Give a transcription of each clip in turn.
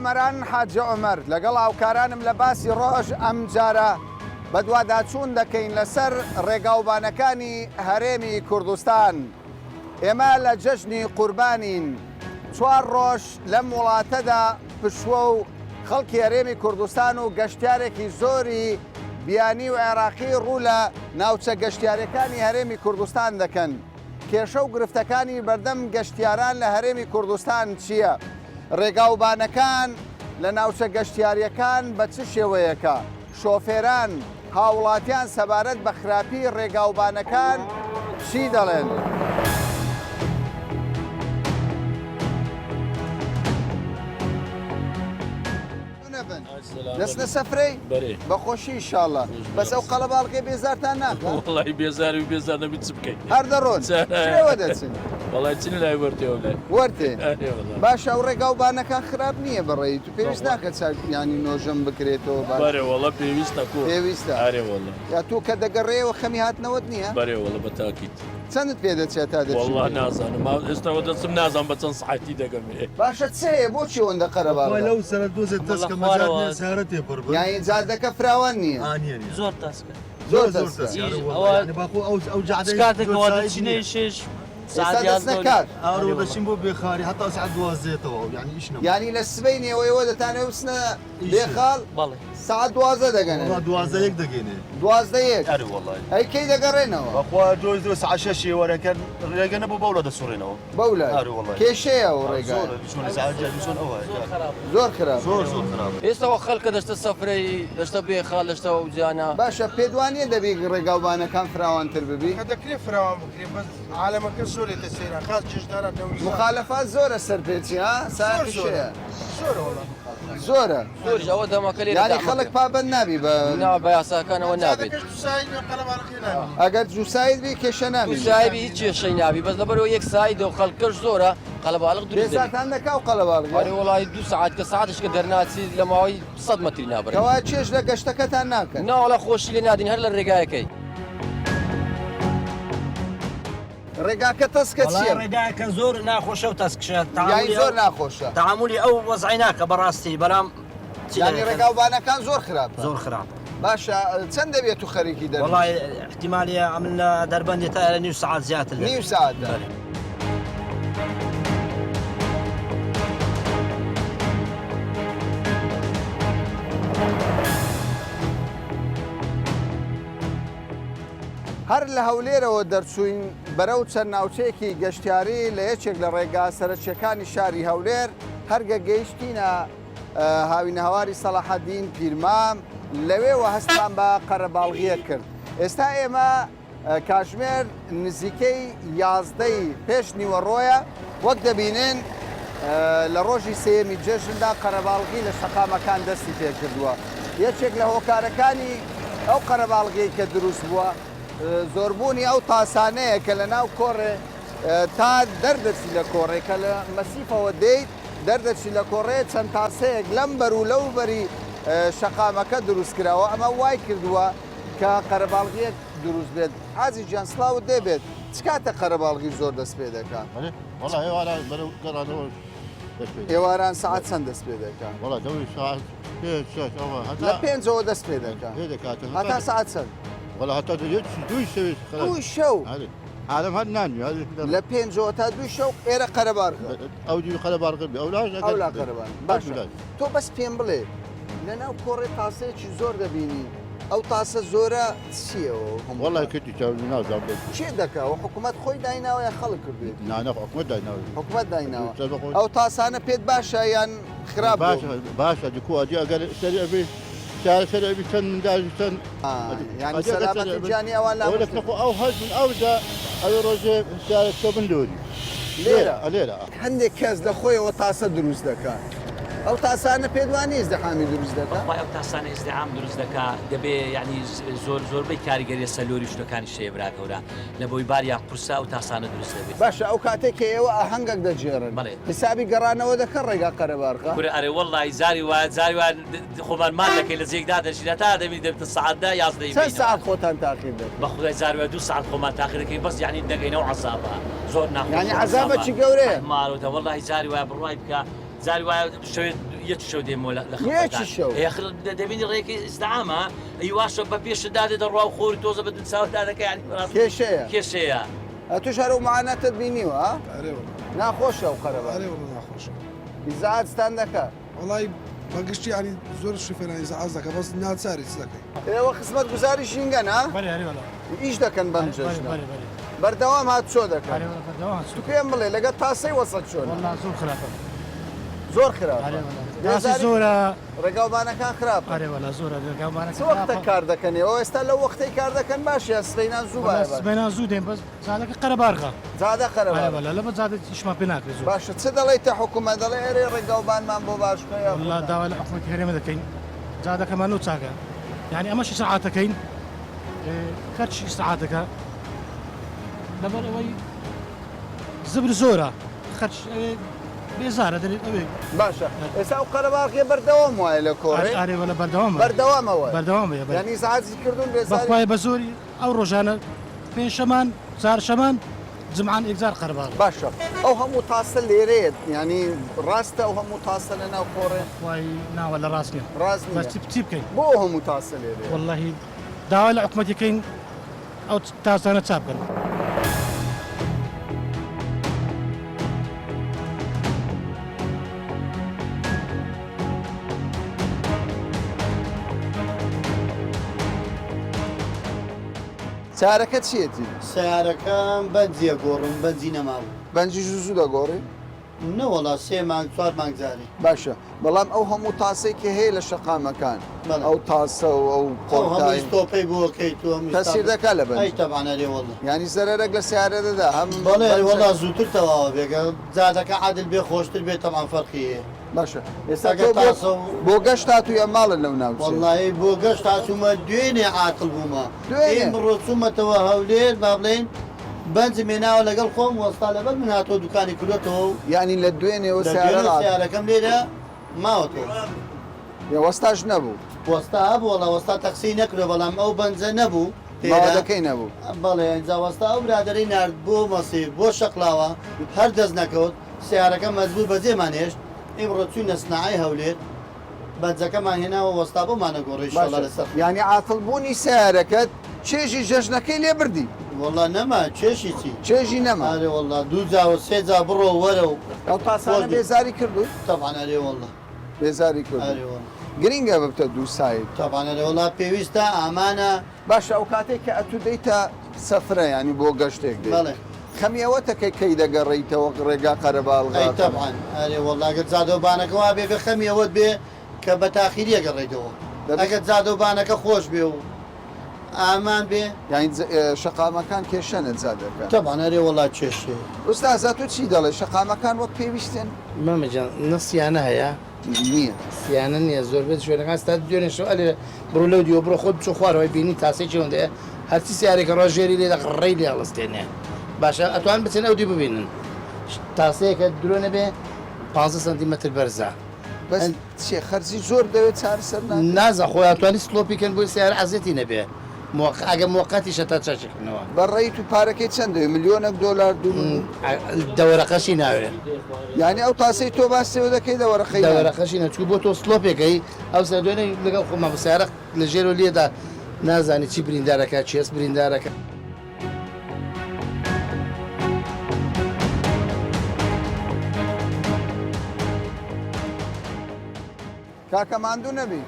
کامەران حاجی عومەر لەگەڵ هاوکارانم لە باسی ڕۆژ ئەمجارە بەدواداچوون دەکەین لەسەر ڕێگاوبانەکانی هەرێمی کوردستان. ئێمە لە جەژنی قوربانین، چوار ڕۆژ لەم وڵاتەدا پشووە و خەڵکی هەرێمی کوردستان و گەشتیارێکی زۆری بیانی و عێراقی ڕوو لە ناوچە گەشتیارییەکانی هەرێمی کوردستان دەکەن. کێشە و گرفتەکانی بەردەم گەشتیاران لە هەرێمی کوردستان چییە؟ ڕێگاوبانەکان لە ناوچە گەشتیارییەکان بە چ شێوەیەکە؟ شۆفێران، هاوڵاتیان سەبارەت بە خراپی ڕێگاوبانەکان چی دەڵێن؟ دەچنە سەفرەی؟ بەخۆشی ئیشاڵا بەس ئەو قەڵەباڵغی بێزارتان ناکا؟ وەڵی بێزاری و بێزار نەبی چ بکەین هەر دەڕۆن چێوە دەچن؟ وەڵای چن لای وەرتێ و لای وەرتێ باشە ئەو ڕێگاوبانەکان خراپ نییە بەڕێی تو پێویست ناکە چاک یانی نۆژەن بکرێتەوە باش بەرێ وەڵا پێویستە کو پێویستە ئەرێ وەڵا یا تۆ کە دەگەڕێیەوە خەمی هاتنەوەت نییە؟ بەرێ وەڵا بە تاکید. چەندت پێ دەچێت تا دەچی؟ وەڵا نازانم ئێستا وە دەچم نازانم بە چەند سەعاتی دەگەمێ. باشە چ هەیە بۆچی ئەوەندە قەرەباڵغە؟ لەو سەرە دۆزێ تەسکە مەجال نیە سەیارە تێپەڕ بن. یانی جادەکە فراوان نیە؟ ئا نیە نیە. زۆر تەسکە. زۆر تەسکە. ئەوە باخۆ ئەو ئەو جادەی چ کاتێکەوە دەچینە ئیشێش ئێستا دەچنە کار. ئارۆ دەچین بۆ بێخاری هەتا سەعات دوازدەیە تەواو یانی ئیش نەما. یانی لە سبەینێوە ئێوە دەتانەوێ بچنە بێخاڵ؟ بەڵێ. سەعات 12 دەگەنە. وەڵا 12 یەک دەگەینێ. 12 یەک. ئەرێ وەڵای. ئەی کەی دەگەڕێنەوە؟ بەخوا دۆی دۆ سەعات شەش ئێوارە کە ڕێگە نەبوو بەولا دەسوڕێنەوە. بەولا. ئەرێ وەڵای. کێشەیە ئەو ڕێگایە. زۆرە چۆن سەعات جا چۆن ئەوە. زۆر خراپە. زۆر زۆر خراپە. ئێستا وە خەڵکە دەشتە سەفرەی دەشتە بێخاڵ دەشتە ئەو جانە. باشە پێت وانیە دەبی ڕێگاوبانەکان فراوانتر ببی؟ کە دەکرێ فراوان بکرێ بەس عالەمەکە زۆر لێتە سەیران خاس جێژداران نەوروزان. مخالەفات زۆرە سەرپێچی ها زۆر سایەقیش زۆرە هەیە. زۆرە وەڵا زۆرە. زۆریش ئەوە دەمەکە لێرە یانی دەعمەکە. خەڵک پابەند نابی بە. نا بە یاساکانەوە نابێت. جادەکەش دووساید بێ قەرەباڵغی نامێنێ. ئەگەر دووساید بی کێشە نامێنێ. دووساید بی هیچ کێشەی نابی بەس لەبەرئەوەی یەک سایدە و خەڵکەش زۆرە قەلەباڵغ دروست دەبی. بێزارتان دەکا ئەو قەلەباڵغیە؟ ئەرێ وەڵاهی دوو سەعات کە سەعاتیش کە دەرناچی لە ماوەی سەد مەتری نابرێ. کەوایە چێژ لە گەشتەکەتان ناکەن؟ نا وەڵا خۆشی لێ نادین هەر لە رێگایەکەی. ڕێگاکە تەسکە چیە؟ وەڵا ڕێگاکە زۆر ناخۆشە و تەسکشە یانی زۆر ناخۆشە تەعامولی ئەو وەزعی ناکە بەڕاستی بەڵام یانی ڕێگاوبانەکان زۆر خراپە زۆر خراپە باشە چەند دەبێت و خەریکی دەر وەڵای احتیمالیە ئەمن لە دەربەندی تا ئێرە نیو سەعات زیاتر دەبێت. نیو سەعات بەلێ. هەر لە هەولێرەوە دەرچووین بەرەو چەند ناوچەیەکی گەشتیاری لە یەکێک لە ڕێگا سەرەکییەکانی شاری هەولێر، هەرگە گەیشتینە هاوینەهەواری سەڵاحەدین پیرمام، لەوێوە هەستمان بە قەرەباڵغییەک کرد. ئێستا ئێمە کاژمێر نزیکەی یازدەی پێش نیوەڕۆیە، وەک دەبینن لە ڕۆژی سێیەمی جەژندا قەرەباڵغی لە شەقامەکان دەستی پێکردووە. یەکێک لە هۆکارەکانی ئەو قەرەباڵغیەی کە دروست بووە، زۆربوونی ئەو تاسانەیە کە لە ناو کۆڕێ تا دەردەچی لە کۆڕێ کە لە مەسیفەوە دێیت دەردەچی لە کۆڕێ چەند تاسەیەک لەم بەر و لەو بەری شەقامەکە دروست کراوە ئەمە وای کردووە کە قەرەباڵغیەک دروست بێت حاجی گیان سڵاوت لێ بێت چ کاتە قەرەباڵغی زۆر دەست پێ دەکا؟ بەڵێ وەڵا ئێواران بەرەو گەڕانەوە دەست پێ دەکا. ئێواران سەعات چەند دەست پێ دەکا؟ وەڵا دەوری سەعات پێنج شەش ئەوە هەتا لە پێنجەوە دەست پێ دەکا پێ دەکات هەتا سەعات چەند؟ وەڵا هەتا یەک دووی شەوێ خەڵک دووی شەو ئەرێ عالەم هەر نان لە پێنجەوە تا دووی شەو ئێرە قەرەباڵغە ئەو دووی قەرەباڵغە بێ ئەولاش ئەگەر ئەولا قەرەباڵغ باشە ئەولاش. تۆ بەس پێم بڵێ لەناو کۆڕێ تاسەیەکی زۆر دەبینی ئەو تاسە زۆرە چییە وەڵای کردی چاو نازانم بۆ کێ دەکا و حکوومەت خۆی دایناوە یا خەڵک کردوێتی نا نا حکوومەت دایناوە حکوومەت دایناوە ئەو تاسانە پێت باشە یان خراپ باشە باشە دکو ئەدی ئەگەر سەری ئەبی چارەسەر ئەبی چەند منداڵ چەند یانی سەلامەتی گیانی ئەوان لا ئەو هەر ئەوجا ئەوێ ڕۆژێ چارەسەر بن لۆری لێرە لێرە هەندێک کەس لە خۆیەوە تاسە دروست دەکا ئەو تاسانە پێت وا نییە ئیزدحامی دروست دەکا؟ بەخوای ئەو تاسانە ئیزدحام دروست دەکا دەبێ یانی زۆر زۆربەی کاریگەری لەسەر لۆری و شتەکانیش هەیە برا گەورە لە بۆی باریان قورسە ئەو تاسانە دروست دەبێت. باشە ئەو کاتەی کە ئێوە ئاهەنگەک دەگێڕن بەڵێ. حیسابی گەڕانەوە دەکەن ڕێگا قەرەباڵغە؟ کورە ئەرێ وەڵڵاهی جاری وایە جاری وایە خۆمان مات دەکەین لە جێیەک دادەنیشین هەتا دەبینی دەبێتە سەعات دە یازدەی چەند بەینەوە. سەعات خۆتان تاخیر دەکەن؟ بەخودای جاری وایە دوو سەعات خۆمان تاخیر دەکەین بەس یانی دەگەینەوە عەزابە زۆر ناخۆشە یانی عەزابە عەزابەکی گەورەیە. مارۆتە وەڵڵاهی جاری وایە بڕوای بکە جاری وایە شەوێ. یەک شەو دێمەوە لە یەکی شەو. یاخر دەبینی ڕێکی ئیزدحامە ئەی واشە بە پێشت دادێ دەڕوا و خۆر تۆزە بە دوو چاو دادەکە یانی بەڕاستی کێشەیە. کێشەیە. ئەتوش هەر ئەو معاناتەت بینیوە ها؟ ئەرێ وەڵا. ناخۆشە ئەو قەرەباڵغە. ئەرێ وەڵا ناخۆشە. ئیزعاجتان دەکا؟ وەڵای بە گشتی یانی زۆر شوفێران ئیزعاج دەکا بەس ناچاری چ دەکەی. ئێوە خزمەتگوزاری ژینگەن ها؟ بەرێ ئەرێ وەڵا. ئیش دەکەن بەم جەژنە؟ بەرێ بەرێ. بەردەوام هاتوچۆ دەکەن؟ ئەرێ وەڵا بەردەوام هاتوچۆ. تو پێم بڵێ لەگەڵ تاسەی وەسەت چۆنە؟ وەڵا زۆر خراپە. زۆر خراپە. ئەرێ وەڵا. تاسی زۆرە. ڕێگاوبانەکان خراپە. ئەرێ وەڵا زۆرە ڕێگاوبانەکان چ وەختە کار دەکەن ئێوە ئێستا لەو وەختەی کار دەکەن باشە یان سبەینان زوو بایە وەڵا سبەینان زوو دێن بەس جادەکە قەرەبارغە. جادە قەرەبارغە. ئەرێ وەڵا لەبەر جادە ئیشمان پێ ناکرێ زۆر. باشە چ دەڵێیتە حکومەت دەڵێ ئەرێ ڕێگاوبانمان بۆ باش بکە یاخود وەڵا نا؟ داوا لە حکومەتی هەرێمە دەکەین جادەکەمان نۆ چاکە یانی ئەمەش ئیسراعاتەکەین خەرچی ئیسراعاتەکە لەبەر ئەوەی زبر زۆرە خەرچ ئەوێ بێزارە دەرێت ئەوێ. باشە ئێستا ئەو قەرەباڵغیە بەردەوام وایە لە کۆڕێ؟ ئارێ وەلا بەردەوامە. بەردەوامە وایە. بەردەوامە بەرێ. یانی ئیزعاجی کردوون بێزاری. بەخوایە بە زۆری ئەو ڕۆژانە پێنجشەمان چارشەمان جمعان ئێکجار قەرەباڵغە. باشە ئەو هەموو تاسە لێرەیە یانی ڕاستە ئەو هەموو تاسە لە ناو کۆڕێ؟ بەخوای نا وەلا ڕاست نیە. ڕاست نیە. بەس چی بکەین؟ بۆ ئەو هەموو تاسە لێرەیە؟ وەڵاهی داوا لە حکومەتی کەین ئەو تاسانە چاک بکەن. سەیارەکە چیەتی؟ سەیارەکەم بەنجیە گۆڕم بەنجی نەمابوو. بەنجی زوو زوو دەگۆڕی؟ نەوەڵا سێ مانگ چوار مانگ جارێ. باشە بەڵام ئەو هەموو تاسەی کە هەیە لە شەقامەکان ئەو تاسە و ئەو ئەو هەموو ئیستۆپەی بۆ ئەکەیت و هەموو تەسیر دەکا لە بەنج؟ ئەی تەبعەن ئەرێ وەڵا. یانی زەرەرەک لە سەیارە دەدا هەم بەڵێ ئەرێ وەڵا زووتر تەواوە بێ گەر جادەکە عەدل بێ خۆشتر بێ تەبعەن فەرقی هەیە. باشە ئێستا تۆ بۆ گەشت هاتووی یان ماڵت لەو ناوچەیە؟ وەڵایی بۆ گەشت هاتوومە دوێنێ عاتڵ بوومە دوێنێ؟ ئیمڕۆ چوومەتەوە هەولێر با بڵێین بەنجم هێناوە لەگەڵ خۆم وەستا لەبەر من هاتووە دوکانی کردۆتەوە و یانی لە دوێنێوە لە سەیارە دوێنێ عاتڵ سەیارەکەم لێرە ماوەتەوە. یا وەستاش نەبوو؟ وەستا هەبوو وەڵا وەستا تەکسی نەکردووە بەڵام ئەو بەنجە نەبوو لێرە. ماوەدەکەی نەبوو. بەڵێ ئینجا وەستا ئەو برادەرەی نارد بۆ مەسیف بۆ شەقڵاوە هەر دەست نەکەوت سەیارەکە مەجبوور بەجێمان هێشت ئیمڕۆ چووینە سناعەی هەولێر بەنجەکەمان هێناوە وەستا بۆمان ئەگۆڕێ ئیشەڵا باشە لەسەر. یانی عاتڵ بوونی سەیارەکەت چێژی جەژنەکەی لێ بردی. وەڵا نەما چێژی چی. چێژی نەما. ئەرێ وەڵا دوو جا و سێ جا بڕۆ وەرە و. ئەو تاسانە بێزاری کردووی؟ تەبعەن ئەرێ وەڵا. بێزاری کردووی. ئەرێ وەڵا. گرینگە ببتە دوو ساید. تەبعەن ئەرێ وەڵا پێویستە ئامانە. باشە ئەو کاتەی کە ئەتوو دێیتە سەفرە یانی بۆ گەشتێک دێی. بەڵێ. خەمی ئەوەتە کە کەی دەگەڕێیتەوە ڕێگا قەرەباڵغە. ئەی تەبعەن ئەرێ وەڵا گەر جادەوبانەکە وا بێ بێ خەمی ئەوەت بێ کە بە تاخیری ئەگەڕێیتەوە ئەگەر جادەوبانەکە خۆش بێ و ئامان بێ. یانی شەقامەکان کێشەنە جادەکان. تەبعەن ئەرێ وەڵا کێشەیە. ئوستاز ئەتوو چی دەڵێی شەقامەکان وەک پێویستن؟ مامە گیان نە سیانە هەیە. نییە. سیانە نییە زۆربەی شوێنەکان ستا دوێنێ شەو ئەلێ بڕۆ لەو دیوە بڕۆ خۆت بچۆ خوارەوەی بینی تاسێکی ئەوەندەیە هەرچی سیارێکە ڕۆ ژێری لێ دەقڕەی لێ هەڵستێنێ باشە ئەتوان بچن ئەو دی ببینن تاسەیەکە درۆ نەبێ 15 سانتیمەتر بەرزە بەس چیە خەرجی زۆر دەوێت چارەسەر ناکرێت؟ نازە خۆ ئەتوانی سلۆپی کەن بۆی سیارە عەزێتی نەبێ مۆقع ئەگە مۆقەتیشە تا چاکی کردنەوە. بە ڕەیت و پارەکەی چەند دەوێ ملیۆنەک دۆلار دوو ملیۆن؟ دە وەرەقەشی ناوێ. یانی ئەو تاسەی تۆ باسی لێوە دەکەی دە وەرەقەی دە ناوێ. وەرەقەشی نا چونکە بۆ تۆ سلۆپێکەی ئەو سەر دوێنێ لەگەڵ خۆمان بوو سیارە لە ژێرەوە لێدا نازانی چی بریندارەکە چێس بریندارەکە. کاکە ماندوو نەبی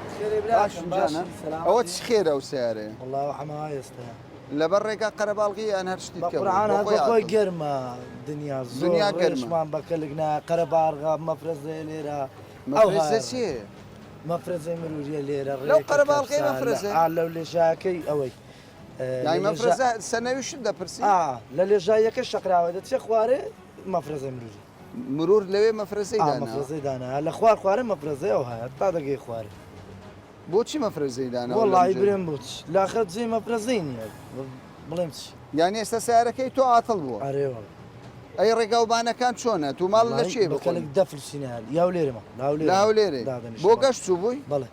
باشم جانە ئەوە چ خێرە ئەو سەیارەیە؟ وەڵا ئەو حەمە ئێستا لەبەر ڕێگا قەرەباڵغی یان هەر شتی بە تکە بوو؟ قورعان بۆ هەر خۆی بە خۆی عاتڵ. گەرمە دنیا زۆر دنیا گەرمە. ڕێشمان بە کەلک نایە قەرەباڵغە مەفرەزەیە لێرە ئەو مەفرەزە هایە چییە؟ مەفرەزەی مروریە لێرە لەو ڕێکە قەرەباڵغەی کەپسە لە مەفرەزە؟ ئا لەو لێژایەکەی ئەوەی یانی لە لێژا مەفرەزە سەنەویشت دەپرسی؟ ئا لە لێژاییەکە شەقراوە دەچێ خوارێ مەفرەزەی مروری. مرور لەوێ مەفرەزەی ئا داناوە؟ مەفرەزەی داناوە لە خوار خوارێ مەفرەزەی ئەو هایە تا دەگەی خوارێ. بۆچی مەفرەزەی داناوە لەم وەڵی جێیە؟ برێم بۆچ لاخە جێی مەفرەزەی نییە بڵێم چی؟ یانی ئێستا سەیارەکەی تۆ عاتڵ بووە؟ ئەرێ وەڵا. ئەی ڕێگاوبانەکان چۆنە؟ تو ماڵت لە وەڵی کێ بە بخۆی؟ کەلک دەفرسینە لە هەولێرمە لە هەولێرمە لە هەولێرێ دادەنیشم بۆ بەڵێ. گەشت چووبووی؟ بەڵێ.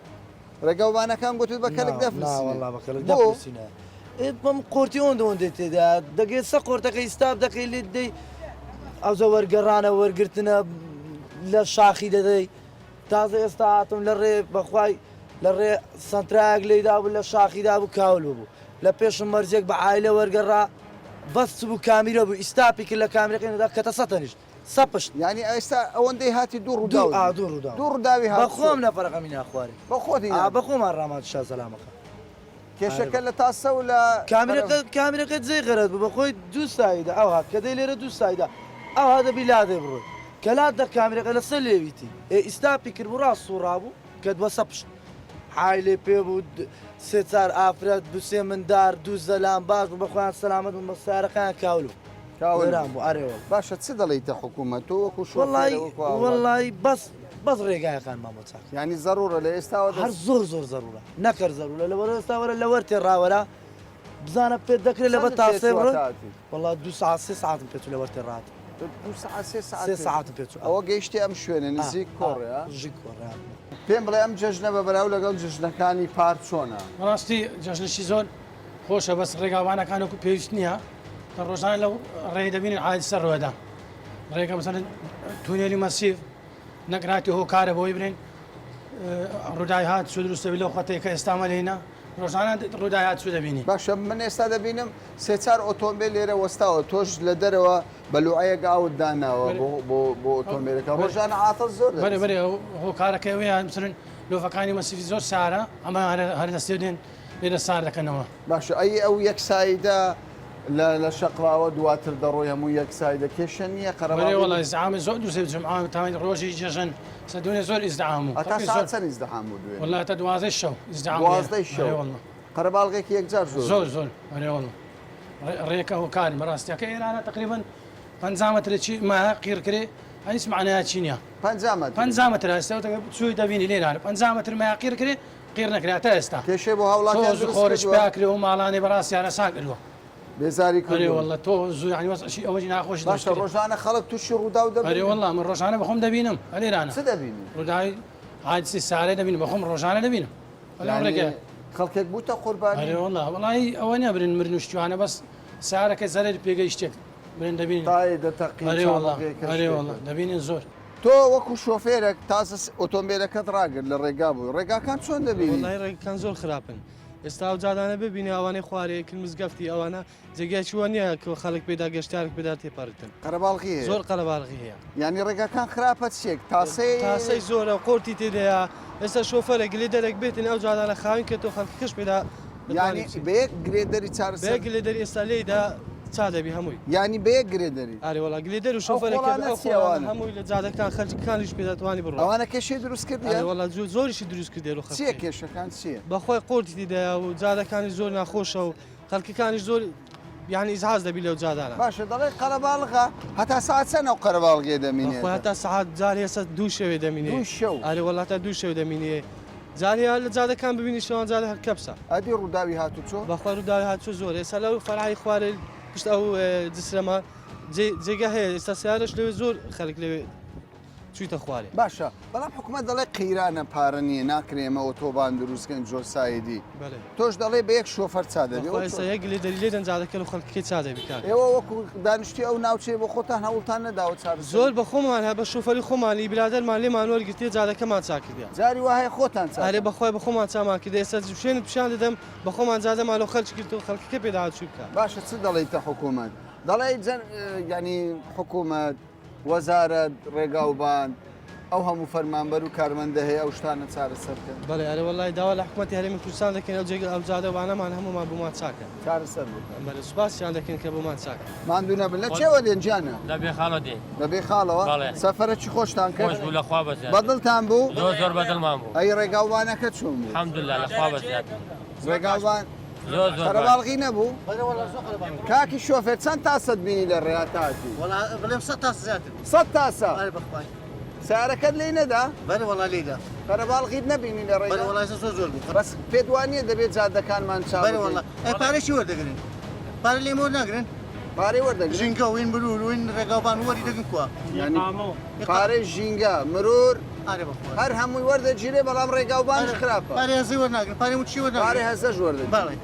ڕێگاوبانەکان گوتت بە کەلک نا نا دەفرسینێ وەڵا بە کەلک بۆ؟ دەفرسینە ئێ بەم قۆرتی ئۆندە ئۆندەی تێدا دەگەی سە قۆرتەکەی ستاپ دەکەی لێت دەی ئەوجە وەرگەڕانە وەرگرتنە لە شاخی دەدەی. تازە ئێستا هاتم لە ڕێ بەخوای لە ڕێ سەنترایەک لێیدا بوو لە شاخیدا بوو کاول ببوو لە پێشم مەرجێک بە عایلە وەرگەڕا بەس چ بوو کامیرە بوو ئیستاپی کرد لە کامیرەکەی نەدا کەتە سەتەنیشت سەپشت. یانی ئێستا ئەوەندەی هاتی دوو ڕووداو دوو ئا دوو ڕووداو دوو ڕووداوی بە هاتوچۆ خۆم نەفەرەکەمی ناخوارێ بە خۆتی ئا ناردی بە خۆمان ڕامان شا سەلامەکە کێشەکە ئارێ لە تاسە و لە کامیرەکە کامیرەکە جێی غەرەت بوو بە خۆی دوو سایدە ئەوها کە دەی لێرە دوو سایدە ئەوها دەبی لادێ بڕۆی کە لات دە کامیرەکە لەسەر لێویتی ئێ ئیستاپی کرد بوو ڕاست سوڕابوو کە دوە سەپشت حای لێ پێ بوو سێ چار ئافرەت دوو سێ مندار دوو زەلام باش بوو بە خۆیان سەلامەت بوون بە سەیارەکەیان کاول بوو کاول وێران بوو بوو ئەرێ وەڵا. باشە چ دەڵێیتە حکوومەت تۆ وەکوو شۆفێرە وەڵای وەکوو هاوڵاتی. وەڵای بەس بەس ڕێگایەکانمان بۆ چاک. یانی زەڕوورە لە ئێستاوە هەر دەست. زۆر زۆر زەڕوورە نەکەر زەڕوورە لەوەر ئێستا وەرە لەوەر تێ ڕاوەرە بزانە پێت دەکرێ لەبەر چەندت پێ تاسێ چووە بڕۆی تا هاتی؟ وەڵا دوو سەعات سێ سەعاتم پێ چوو لەوەر تێ ڕاهاتم. دوو سەعات سێ سەعات سێ پێ سەعاتم پێ چوو ئەوە گەیشتی ئەم شوێنە ئا نزیک ئا کۆڕێ ئا؟ نزیک کۆڕێ هاتمەوە. پێم بڵێ ئەم جەژنە بە بەراو لەگەڵ جەژنەکانی پار چۆنە؟ بەڕاستی جەژنێکی زۆر خۆشە بەس ڕێگاوبانەکان وەکو پێویست نییە کە ڕۆژانە لەو ڕێی دەبینین حادیسە ڕوێدا ڕێگە مەسەلەن تونێلی مەسیف نەکراتی هۆکارە بۆی برێن ڕووداوی هات چوو دروستە لەو خەتەی کە ئێستا مەلینە ڕۆژانە ڕووداوی هات چوو دەبینی. باشە من ئێستا دەبینم سێ چار ئۆتۆمبێل لێرە وەستاوە تۆش لە دەرەوە بەلوعەیەک ئاوت داناوە بۆ بۆ بۆ ئۆتۆمبێلەکە ڕۆژانە عاتڵ زۆر بەرێ دەبێت. بەرێ هۆکارەکەی ئەوەیە مثلەن لۆفەکانی مەسیفی زۆر سارە ئەمە هەر دەستێ دێن لێرە سار دەکەنەوە. باشە ئەی ئەو یەک سایدە لە لە شەقڵاوە دواتر دەڕۆی هەموو یەک سایدە کێشە نییە بەرێ قەرەباڵغی وەڵا ئیزدحام زۆر دروست جمعە تاوانی ڕۆژی جەژن سە دوێنێ زۆر ئیزدحام بوو هەتا خەڵکی سەعات زۆر چەند ئیزدحام بوو دوێنێ؟ وەڵا هەتا دوازدەی شەو ئیزدحام بوو دوازدەی ئەرێ شەو وەڵا قەرەباڵغێکی یەکجار زۆر زۆر زۆر ئەرێ وەڵا ڕێکە هۆکاری بەڕاستیەکە ئێرانە تقریبا 50 مترێکی مایە قیڕ کرێ هیچ معنایا چی نییە 50 متر 50 متر ئێستا چووی دەبینی لێرانە 50 متر مایە قیڕ کرێ قیڕ نەکرا تا ئێستا کێشەی بۆ هاوڵاتیان تۆز دروست خۆرش کردووە پیا کرێ و ماڵانی بەڕاستی هەرەسان کردووە بێزاری ئەرێ کردوون والله تۆ زوو یعنی وەزعشی ئەوەی ناخۆشی دروست باشە کرێ ڕۆژانە خەڵک تووشی ڕووداو ئەرێ دەبن والله من ڕۆژانە بەخۆم دەبینم ئەلێرانە چ دەبینی ڕووداوی حادیسەی سارێ دەبینم بەخۆم ڕۆژانە دەبینم وەلا یعنی ڕێگە خەڵکێک بووتە قوربانی ئەرێ والله وەڵی ئەوە نییە برن مرن و شتیانە بەس سارەکە زەرەری پێگەیشتێک برن دەبینین تای دەتەقی ئەرێ والله چاڵەکەی ئەرێ والله کەشتێکە دەبینین زۆر تۆ وەکو شۆفێرێک تازە ئۆتۆمبێلەکەت ڕاگرت لە ڕێگا بووی ڕێگاکان چۆن دەبینی؟ وەڵاهی ڕێگەکان زۆر خراپن ئێستا ئەو جادانە ببینە ئەوانەی خوارێ کن مزگەفتی ئەوانە جێگایکی وا نییە کە خەڵک پێدا گەشتیارێک پێدا تێپەڕیتن قەرەباڵغی هەیە زۆر قەرەباڵغی هەیە یانی ڕێگاکان خراپە چیەک تاسەی تاسەی زۆرە قۆرتی تێدایە ئێستا شۆفەرێک گلێدەرێک بێتن ئەو جادانە خاوین کە تۆ خەڵکەکەش پێدا یانی بە یەک گرێدەری چارەسەر بە یەک گلێدەری ئێستا لێیدا چا دەبی هەمووی یانی بە یەک گرێدەری ئەرێ وەڵا گلێدەر و ئەو شۆفەرێک خۆڵانە ئەو چیە خۆڵانە ئەوانە هەمووی لە جادەکان خەلکەکانیش پێدا توانی بڕۆن ئەوانە کێشەی دروست ئەرێ کردیە وەڵا زۆریشی دروست کردێ لۆ چیە خەلکەکەی کێشەکان چیە بەخوای قۆرتی تێدایە و جادەکانی زۆر ناخۆشە و خەلکەکانیش زۆر یعنی ئیزعاج دەبی لەو جادانە باشە دەڵێ قەرەباڵغە هەتا سەعات چەند ئەو قەرەباڵغیە بەخوای دەمینێتە هەتا سەعات جار هێستا دوو شەوێ دەمینێ دوو شەو ئەرێ وەڵا هەتا دوو شەو دەمینێ جار هەیە لە جادەکان ببینی شەوان جادە هەر کەپسە ئەدی ڕووداوی هاتوچۆ؟ بەخوا ڕووداوی هاتوچۆ زۆر ئێستا لەو فەرعی خوارێ پشت ئەو جسرەمە جێگە هەیە ئێستا سیارەش لەوێ زۆر خەلک لەوێ چوویتە خوارێ. باشە بەڵام حکومەت دەڵێ قەیرانە پارە نییە ناکرێ ئێمە ئۆتۆبان دروست کەین جۆر سایدی تۆش دەڵێ بە یەک شۆفەر چا دەبی بەخوا ئێستا یەک گلێدەری لێدەن جادەکە لە خەڵکەکەی چا دەبی کاکە. ئێوە وەکو دانیشتوی ئەو ناوچەیە بۆ خۆتان هەوڵتان نەداوە چارەسەری زۆر بە خۆمان هە بە شۆفەری خۆمانی برادەرمان لێمان وەرگرتیە جادەکەمان چا کردیە. جاری وا هەیە خۆتان چا ئەرێ بەخوای بە خۆمان چامان کردیە ئێستا شوێنت پیشان دەدەم بە خۆمان جادەمان لۆ خەلکی کرد و خەلکەکە پێدا هاتووی بکا. باشە چ دەڵێیتە حکومەت دەڵێی جەن یانی حکومەت وەزارەت ڕێگاوبان ئەو هەموو فەرمانبەر و کارمەندە هەیە ئەو شتانە چارەسەر بکەن. بەڵێ ئەرێ وەڵای داوا لە حکومەتی هەرێمی کوردستان دەکەین ئەو جێگە ئەو جادەوانەمان هەموومان بۆمان چاکەن. چارەسەر بکەن. بەلێ سوپاسیان دەکەین کە بۆمان چاکەن. ماندوو نەبن. لە چێوە دێن گیانە؟ لە بێخاڵەوە دێین. لە بێخاڵەوە؟ بەڵێ. سەفەرەکی خۆشتان کرد؟ خۆش بوو لە خوا بەزیاد. بە دڵتان بوو؟ زۆر زۆر بە دڵمان بوو. ئەی ڕێگاوبانەکە چۆن بوو؟ الحمدللە لە خوا بەزیاد. ڕێگاوبان زۆر زۆر قەرەباڵغی نەبوو؟ بەرێ وەڵا زۆر قەرەباڵغی بوو. کاکی شۆفێر چەند تاسەت بینی لە ڕێیا تا هاتی؟ وەڵا بڵێم سەد تاسە زیاتر بوو. سەد تاسە؟ ئەرێ بەخوای. سەیارەکەت لێی نەدا؟ بەرێ وەڵا لێی دا. قەرەباڵغیت نەبینی لە ڕێگا؟ بەرێ وەڵا ئێستا زۆر زۆر بوو. بەس پێت وا نییە دەبێت جادەکانمان چاک بەرێ بکەین؟ وەڵا. ئەی پارەی چی وەردەگرن؟ پارە لێمە وەرناگرن؟ پارەی وەردەگرن؟ ژینگە وین مرور وین ڕێگاوبان وەری دەگرن کوا؟ یانی پارەی ژینگە، مرور، ئارێ بەخوا. هەر هەمووی وەردەگیرێ بەڵام ڕێگاوبانیش خراپە. پارەی هەزەی وەرناگرن، پارەی موچی وەرناگرن. پارەی هەزەش وەردەگیرن. بەڵێ.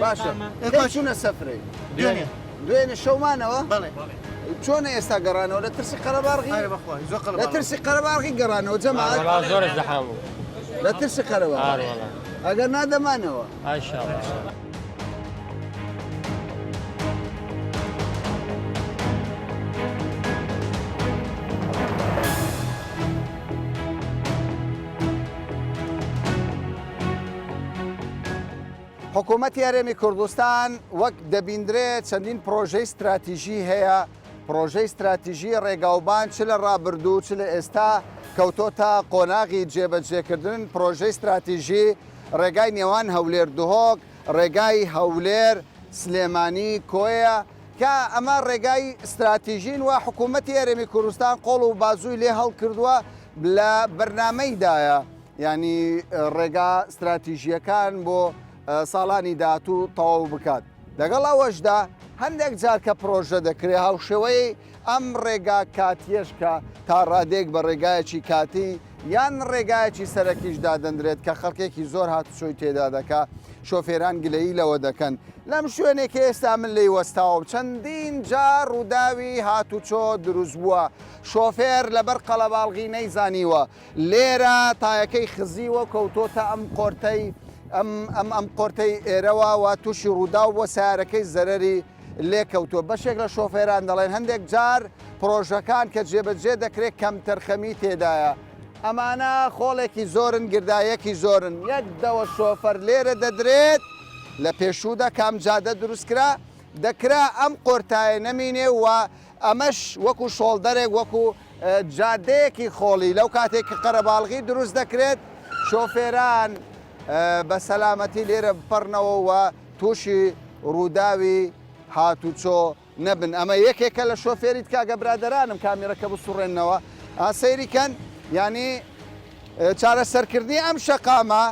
باشە کەی چوونە سەفرەی؟ دوێنێ. دوێنێ شەو مانەوە؟ بەڵێ. چۆنە ئێستا گەڕانەوە لە ترسی قەرەباڵغی؟ ئەرێ بەخوا زۆر قەرەباڵغ. لە ترسی قەرەباڵغی گەڕانەوە جەماعەت؟ وەڵا زۆر ازدحام بوو. لە ترسی قەرەباڵغ. ئارە وەڵا. ئەگەر نا دەمانەوە. ئینشاڵڵا. حکوومەتی هەرێمی کوردستان وەک دەبیندرێ چەندین پرۆژەی ستراتیژی هەیە، پرۆژەی ستراتیژی ڕێگاوبان چ لە ڕابردوو چ لە ئێستا کەوتۆتە قۆناغی جێبەجێکردن، پرۆژەی ستراتیژی ڕێگای نێوان هەولێر دهۆک، ڕێگای هەولێر سلێمانی کۆیە، کە ئەمە ڕێگای ستراتیژین و حکوومەتی هەرێمی کوردستان قۆڵ و بازووی لێ هەڵکردووە لە بەرنامەیدایە. یانی ڕێگا ستراتیژییەکان بۆ ساڵانی داهاتوو تەواو بکات. لەگەڵ ئەوەشدا هەندێک جار کە پرۆژە دەکرێت هاوشێوەی ئەم ڕێگا کاتییەش کە تا ڕادەیەک بە ڕێگایەکی کاتی یان ڕێگایەکی سەرەکیش دادەندرێت کە خەڵکێکی زۆر هاتوچۆی تێدا دەکا شۆفێران گلەیی لەوە دەکەن لەم شوێنێک کە ئێستا من لێی وەستاوم چەندین جار ڕووداوی هاتوچۆ دروست بووە شۆفێر لەبەر قەڵەباڵغی نەیزانیوە لێرە تایەکەی خزیوە کەوتۆتە ئەم قۆرتەی ئەم ئەم ئەم قۆرتەی ئێرەوە و تووشی ڕووداو بۆ سیارەکەی زەرەری لێکەوتووە بەشێک لە شۆفێران دەڵێن هەندێک جار پرۆژەکان کە جێبەجێ دەکرێت کەمتەرخەمی تێدایە ئەمانە خۆڵێکی زۆرن گردایەکی زۆرن یەک دەوە شۆفەر لێرە دەدرێت لە پێشوودا کام جادە دروستکرا دەکرا ئەم قۆرتایە نەمینێ و ئەمەش وەکو شۆڵدەرێک وەکو جادەیەکی خۆڵی لەو کاتێک کە قەرەباڵغی دروست دەکرێت شۆفێران بە سەلامەتی لێرە بپەڕنەوە و تووشی ڕووداوی هاتوچۆ نەبن ئەمە یەکێکە لە شۆفێری تکاگە برادەرانم کامیرەکە بسوڕێنەوە سەیری کەن یانی چارەسەرکردنی ئەم شەقامە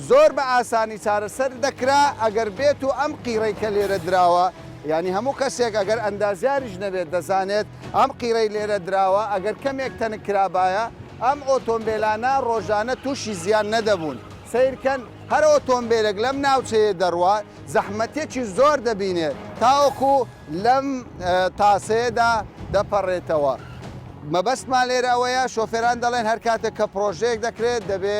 زۆر بە ئاسانی چارەسەر دەکرا ئەگەر بێت و ئەم قیڕەی کە لێرە دراوە یانی هەموو کەسێک ئەگەر ئەندازیاریش نەبێت دەزانێت ئەم قیڕەی لێرە دراوە ئەگەر کەمێک تەنک کرابایە ئەم ئۆتۆمبێلانە ڕۆژانە تووشی زیان نەدەبوون سەیرکەن هەر ئۆتۆمبێلێک لەم ناوچەیە دەڕوا زەحمەتێکی زۆر دەبینێت تاوەکو لەم تاسەیەدا دەپەڕێتەوە مەبەستمان لێرە ئەوەیە شۆفێران دەڵێن هەر کاتێک کە پڕۆژەیەک دەکرێت دەبێ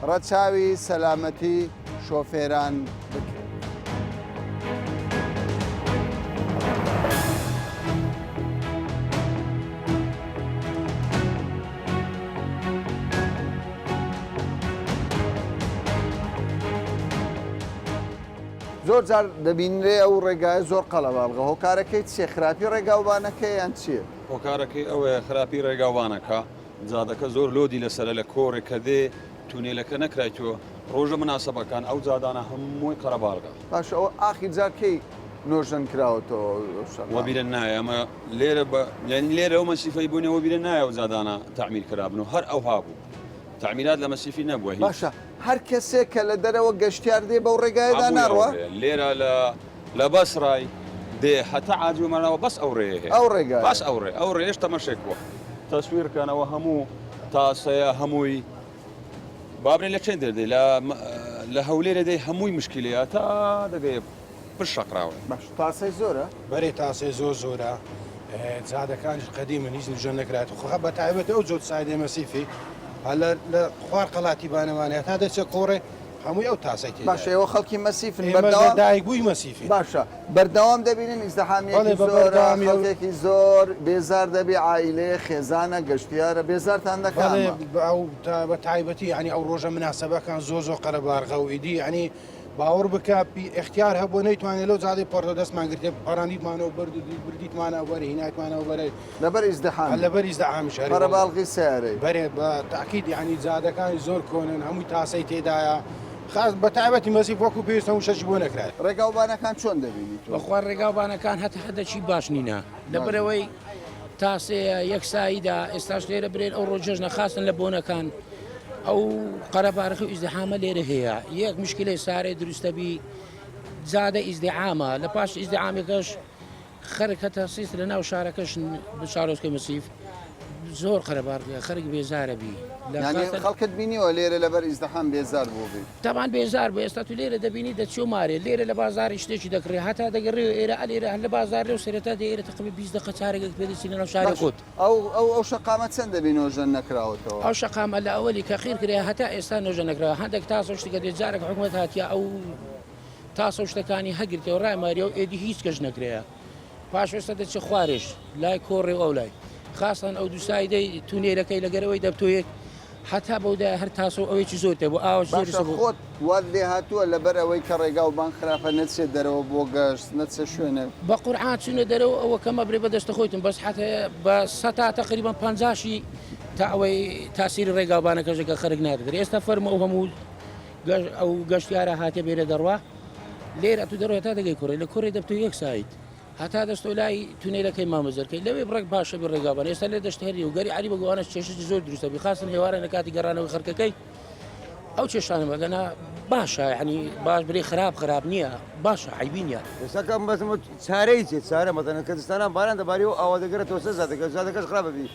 ڕەچاوی سەلامەتی شۆفێران بکرێت. زۆر جار دەبینرێ ئەو ڕێگایە زۆر قەڵەباڵغە هۆکارەکەی چیە خراپی ڕێگاوبانەکەیە یان چیە؟ هۆکارەکەی ئەوەیە خراپی ڕێگاوبانەکە جادەکە زۆر لۆدی لەسەرە لە کۆڕێک کە دێ تونێلەکە نەکرایتوە ڕۆژە مناسەبەکان ئەو جادانە هەمووی قەرەباڵغە. باشە ئەوە ئاخیر جار کەی نۆژەن کراوەتەوە ئەو شەقامە؟ وەبیرە نایە ئەمە لێرە بە یانی لێرە ئەو مەسیفەی بوونێ وەبیرە نایە ئەو جادانە تەعمیر کرابن و هەر ئەوها بوو تەعمیرات لە مەسیفی نەبووە هیچ. باشە هەر کەسێک کە لە دەرەوە گەشتیار دێ بەو ڕێگایەدا هەمووی ئەو ناڕوا؟ ڕێیە لێرە لە لە بەسڕای دێ هەتا عاجی و مەراوە بەس ئەو ڕێیە هەیە ئەو ڕێگایە. بەس ئەو ڕێ ئەو ڕێیەش تەمەشێک بووە تەسویر کەنەوە هەموو تاسەیە هەمووی بابرێ لە چێن دەردێ لە لە هەولێرە دەی هەمووی مشکلەیە تا دەگەیە پشت شەقراوە. باش تاسەی زۆرە؟ بەرێ تاسەی زۆر زۆرە جادەکانیش قەدیمن هیچ نوژەن نەکرایەت خۆ بە تایبەتی ئەو جۆت سایدێ مەسیفی لە لە خوار قەڵاتی بانەوانە تا دەچێ کۆڕێ هەمووی ئەو تاسەی تێدایە. باشە ئێوە خەڵکی مەسیفن ئێمە لە بەردەوام دایک بووی مەسیفین. باشە بەردەوام دەبینن ئیزدحامیەکی بەڵێ بە زۆرە بەردەوامی ئەو خەڵکێکی زۆر بێزار دەبی عائیلەیە خێزانە گەشتیارە بێزارتان دەکا بەڵێ ئەمە؟ بە ئەو تا بە تایبەتی یانی ئەو ڕۆژە مناسەبەکان زۆر زۆر قەرەبارغە و ئیدی یانی باوەڕ بکە پی ئیختیار هەبوو نەیتوانێ لەو جادەی پەڕدە دەستمان گرتێ پەڕاندیتمانەوە برد و بردیتمانەوە بەرێ هینایتمانەوە بەرێ لەبەر ئیزدحام لەبەر ئیزدحامیش هەرێ واللە. قەرەباڵغی سەیارەی. بەرێ بە تاکید یانی جادەکانی زۆر کۆنن هەمووی تاسەی تێدایە خاس بە تایبەتی مەسیف وەکو پێویست هەموو شەشی بۆ نەکرایە. ڕێگاوبانەکان چۆن دەبینی تۆ؟ بەخوا ڕێگاوبانەکان هەتا حەدەکی باش نینە لەبەرئەوەی تاسەیە یەک سایدا ئێستاش لێرە برێن ئەو ڕۆژ جەژنە خاستن لە بۆنەکان ئەو قەرەبارخی و ئیزدحامە لێرە هەیە یەک مشکلەی سارێ دروستەبی زادە ئیزدحامە لە پاش ئیزدحامەکەش خەرک هەتا سیست لە ناو شارەکەش شارۆچکەی مەسیف. زۆر قەرەباڵغیە خەرک بێزارە بی لە یانی خاستە خەڵکت بینیوە لێرە لەبەر ئیزدحام بێزار بووبی؟ تەبعەن بێزار بوو ئێستا تو لێرە دەبینی دەچیۆ مارێ لێرە لە بازاڕی شتێکی دەکڕی هەتا دەگەڕێیەوە ئێرە ئەلێرە هەر لە بازاڕێ و سەرەتا دێ ئێرە تەقریبەن 20 دەقە چارەگێک پێ دەچی لەناو شاری باش خۆت. ئەو ئەو ئەو شەقامە چەندە بی نۆژەن نەکراوەتەوە؟ ئەو شەقامە لە ئەوەلی کە قیر کرێ هەتا ئێستا نۆژەن نەکراوە هەندێک تاسە و شتەکە دێ جارێک حکومەت هاتیە ئەو تاسە و شتەکانی هەگرتەوە ڕایماریەوە ئێدی هیچ کەش نەکرێیە. پاش ئێستا دەچێ خوارێش لای کۆڕێ و ئەولای خاستان ئەو دووسایدەی تونێلەکەی لەگەرەوەی دەبتۆیەک هەتا بەودای هەر تاسە و ئەوەیەکی زۆر تێ بۆ ئاوە زۆری باشە خۆت وات لێ هاتووە لەبەر ئەوەی کە ڕێگا و بان خراپە نەچێت دەرەوە بۆ گەشت نەچێ شوێنێک؟ بە قورعان چوونە دەرەوە ئەوە کەمە برێ بە دەستە خۆیتم بەس حەتە بە سەتا تەقریبەن پەنجاشی تا ئەوەی تاسیری ڕێگاوبانەکەشە کە خەرک نادرێ ئێستا فەرموو ئەو هەموو ئەو گەشتیارە هاتێ بێرە دەڕوا لێرە تو دەڕۆی هەتا دەگەی کوڕێ لە کوڕێ دەبتۆ یەک سایت هەتا دەستۆ لای تونێلەکەی مامەزەرکەی لەوێ بڕێک باشە بێ ڕێگاوبان ئێستا لێ دەشت هەری و گەری عەلی بە گۆوانەش کێشەی زۆر دروستە بی خاستن هێوارە لە کاتی گەڕانەوەی خەرکەکەی ئەو کێشانە بەگەنا باشە یعنی باش برێ خراپ خراپ نییە باشە عیبی نییە. ئێستا کە بەس چارەی چێ چارە مەتەنە کە زستانان باران دەباری و ئاوا دەگەرێتەوە سەر زادەکە زادەکەش خراپە بی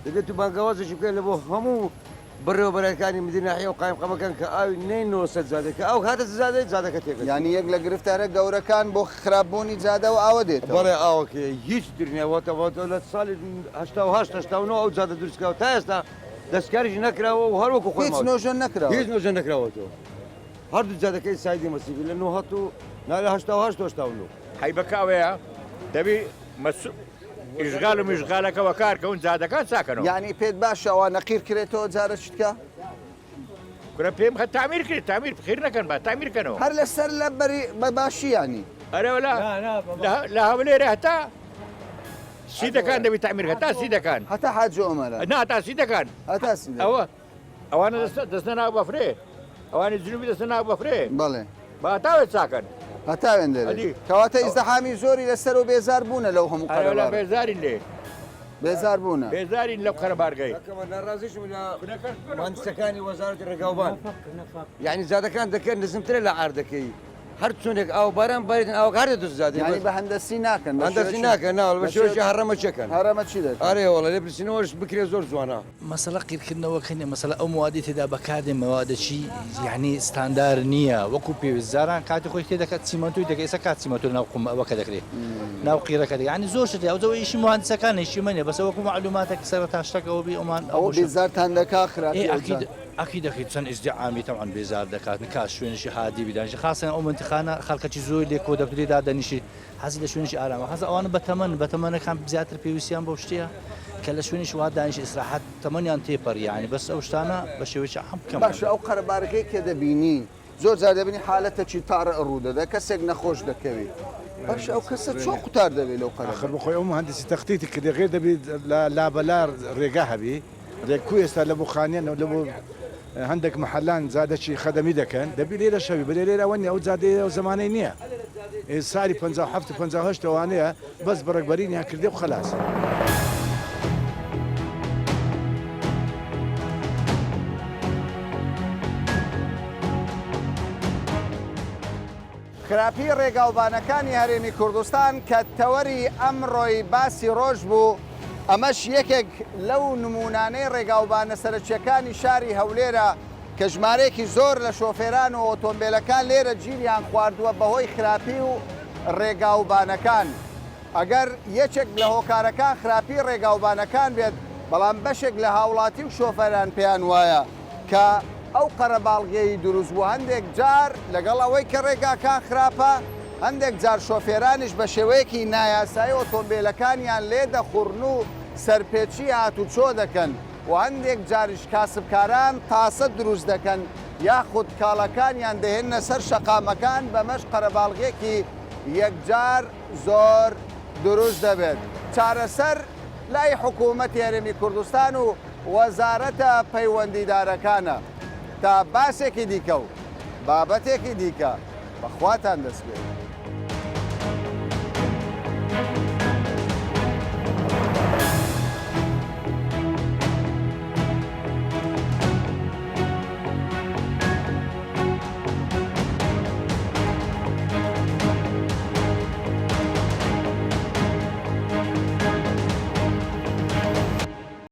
دەبێت تو بانگەوازێکی بکەی لە بۆ هەموو بەڕێوەبەرەکانی مدیر ناحیە و قایمقامەکان کە ئاوی نەینەوە سەر جادە کە ئاو هاتە جادە جادەکە تێکەچێت. یانی یەک لە گرفتە هەرە گەورەکان بۆ خراپبوونی جادە ئەو ئاوە دێتەوە. بەڵێ ئاوەکەیە هیچ تر نیە وەتە وەتە لە ساڵی 88 89 ئەو جادە دروست کراوە تا ئێستا دەستکاریش نەکراوە و هەر وەکو خۆی هیچ ماوە. نۆژەن نەکراوە. هیچ نۆژەن نەکراوەتەوە هەردوو جادەکەی سایدی مەسیفی لە 90 و نا لە 88 89. حەیبەکە ئەوەیە دەبی مەسو ئیشغال و میشغالەکە وەکار کەون جادەکان چاکەنەوە. یانی پێت باشە ئەوانە قیر کرێتەوە جارە چیتکە؟ کورە پێم خە تامیر کرێ تامیر قیر نەکەن با تامیر کەنەوە. هەر لەسەر لە بەری بە باشی یانی. ئەرێ وەلا لە هەولێرە هەتا سیدەکان دەبی تامیر هەتا سیدەکان. هەتا حاجی ئۆمەران. نا هەتا سیدەکان. هەتا سیدەکان. ئەوە ئەوانە دەستە ناو بەفرێ ئەوانی جنوبی دەستە ناو بەفرێ. بەڵێ. با هەتاوێ چاکەن. هەتاوێن دەرێ. کەواتە ئیزدحامی زۆری لەسەر و بێزار بوونە لەو هەموو قەرەباڵغە. بێزارین لێ. بێزار بوونە. بێزارین لەو قەرەبارگەی. ناڕازیشم لە مهندسەکانی وەزارەتی ڕێگاوبان. یعنی جادەکان دەکەن نزمترە لە عەردەکەی. هەر چۆنێک ئاو باران بارێتن ئاوەکە هەر دەدوست جادەی. یعنی بە هەندەسی ناکەن. هەندەسی ناکەن نا بە شێوەیەکی هەڕەمەکیەکەن. هەڕەمەکی دەکەن. ئەرێ وەڵا لێپرسینەوەش بکرێ زۆر جوانە. مەسەلە قیرکردنەوەکە نیە مەسەلە ئەو موادەی تێدا بەکاردێن مەوادەکی یانی ستاندار نییە وەکو پێویست جاران کاتی خۆی تێدەکات چیمەنتۆی دەکەی ئێستا کات چیمەنتۆ لەناو قوم ئەوەکە دەکرێت ناو قیرەکە دەکرێت یانی زۆر شت هەیە ئەو جا ئیشی موهەندسەکان ئیشی من نیە بەس وەکو مەعلوماتێک سەرەتا شتەکەەوە بی ئەومان ئەوە بێزارتان دەکا خراپی ئێ ئەو ئەکید جا. ئەکید ئەکید چەند ئیزدیعامی تەبعەن بێزار دەکات نکات شوێنێکی هادی بیدانیشی خاسەن ئەو مەنتیقانە خەڵکەکی زۆر لێ کۆ دەبێت لێ دادەنیشی حەزی لە شوێنێکی ئارامە خاصە ئەوانە بەتەمەن بەتەمەنەکان زیاتر پێویستیان بەو شتەیە کە لە شوێنێکی وا دانیش ئیسراحەت تەمەنیان تێپەڕی یانی بەس ئەو شتانە بە شێوەیەکی عام کەم باشە ئەو قەرەبارغەی کە دەبینی زۆر جار دەبینی حالەتەکی تارئ ڕوو دەدا کەسێک نەخۆش دەکەوێ باشە ئەو کەسە چۆن قوتار دەبێ لەو ئاخر قەرەبا بەخۆی ئەو مهندسی تەختیتی کردی غێر دەبی لە لابەلا ڕێگا هەبی رێک کو ئێستا لە بۆ خانیان لە بۆ هەندێک محلان جادەکی خەدەمی دەکەن دەبی لێرە شەوی بەرێ لێرە ئەوە نیە ئەو جادەیە ئەو زەمانەی نییە ساری 57 58 ئەوانەیە بەس بڕێکبەرینیان کردێ و خەلاس. خراپی ڕێگاوبانەکانی هەرێمی کوردستان کە تەوەری ئەمڕۆی باسی ڕۆژ بوو، ئەمەش یەکێک لەو نموونانەی ڕێگاوبانە سەرەکییەکانی شاری هەولێرە کە ژمارەیەکی زۆر لە شۆفێران و ئۆتۆمبێلەکان لێرە گیریان خواردووە بەهۆی خراپی و ڕێگاوبانەکان. ئەگەر یەکێک لە هۆکارەکان خراپی ڕێگاوبانەکان بێت، بەڵام بەشێک لە هاوڵاتی و شۆفێران پێیان وایە کە ئەو قەرەباڵغییەی دروست بوو هەندێک جار لەگەڵ ئەوەی کە ڕێگاکان خراپە، هەندێک جار شۆفێرانیش بە شێوەیەکی نایاسایی ئۆتۆمبێلەکانیان لێ دەخوڕن و سەرپێچی هاتوچۆ دەکەن و هەندێک جاریش کاسبکاران تاسە دروست دەکەن یاخود کاڵاکانیان دەهێننە سەر شەقامەکان بەمەش قەرەباڵغییەکی یەکجار زۆر دروست دەبێت. چارەسەر لای حکوومەتی هەرێمی کوردستان و وەزارەتە پەیوەندیدارەکانە. تا باسێکی دیکە و بابەتێکی دیکە بە خواتان دەسپێرم.